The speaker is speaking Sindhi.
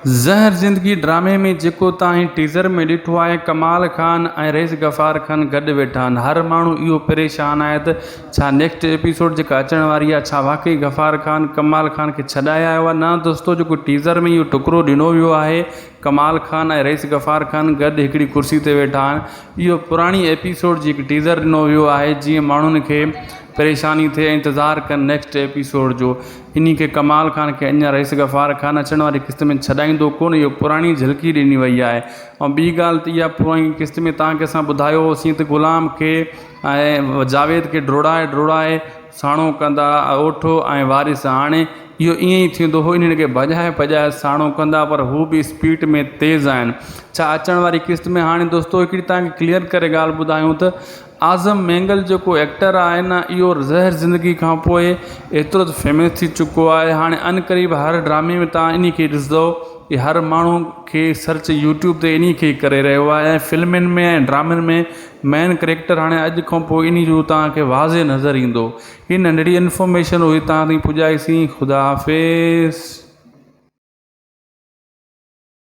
زهر زندگي ڊرامي ۾ جيڪو توهان هن ٽيزر ۾ ڏٺو آهي ڪمال خان ۽ رئيس غفار خان گڏ ويٺا آهن هر ماڻهو اهو پريشان آهي ته ڇا نيڪسٽ ايپيسوڊ جيڪا اچڻ واري آهي ڇا واقعي غفار خان ڪمال خان کي ڇڏائي آيو آهي نه دوستو جيڪو ٽيزر ۾ اهو ٽڪرو ڏنو ويو آهي ڪمال خان ۽ رئيس غفار خان گڏ هڪڙي ڪرسي تي ويٺا آهن اهو پراڻي ايپيسوڊ جي هڪ ٽيزر ڏنو ويو آهي جيئن ماڻهن کي پريشاني ٿئي ۽ انتظار ڪن نيڪسٽ ايپيسوڊ جو انهي کي ڪمال خان کي اڃا رئيس غفار خان اچڻ واري قسط ۾ ڇڏائيندو ڪونه اهو پراڻي جهلڪي ڏني وئي آهي ۽ ٻي ڳالهه ته اها پوئين قسط ۾ توهان کي اسان ٻڌايو هوسين ته غلام کي ۽ جاويد کي ڊوڙائي ڊوڙائي ساڻو ڪندا اوٺو ۽ وارث هاڻي اهو ائين ئي ٿيندو هو انهن کي ڀڄائي ڀڄائي ساڻو ڪندا پر هو به اسپيڊ ۾ تيز آهن ڇا اچڻ واري قسط ۾ هاڻي دوستو هڪڙي توهان کي ڪليئر ڪري ڳالهه ٻڌايون ته اعظم مينگل جيڪو ايڪٽر آهي نه اهو زهر زندگي کان پوء ايترو ته فيمس ٿي چڪو آهي هاڻي عنقريب هر ڊرامي ۾ توهان انهي کي ڏسندو ڪي هر ماڻهو کي سرچ يوٽيوب تي انهي کي ڪري رهيو آهي ۽ فلمن ۾ ۽ ڊرامن ۾ مين ڪريڪٽر هاڻي اڄ کان پوء انهي جو توهان کي واضح نظر ايندو هي ننڍڙي انفارميشن هئي توهان تائين پڄائي سين خدا حافظ.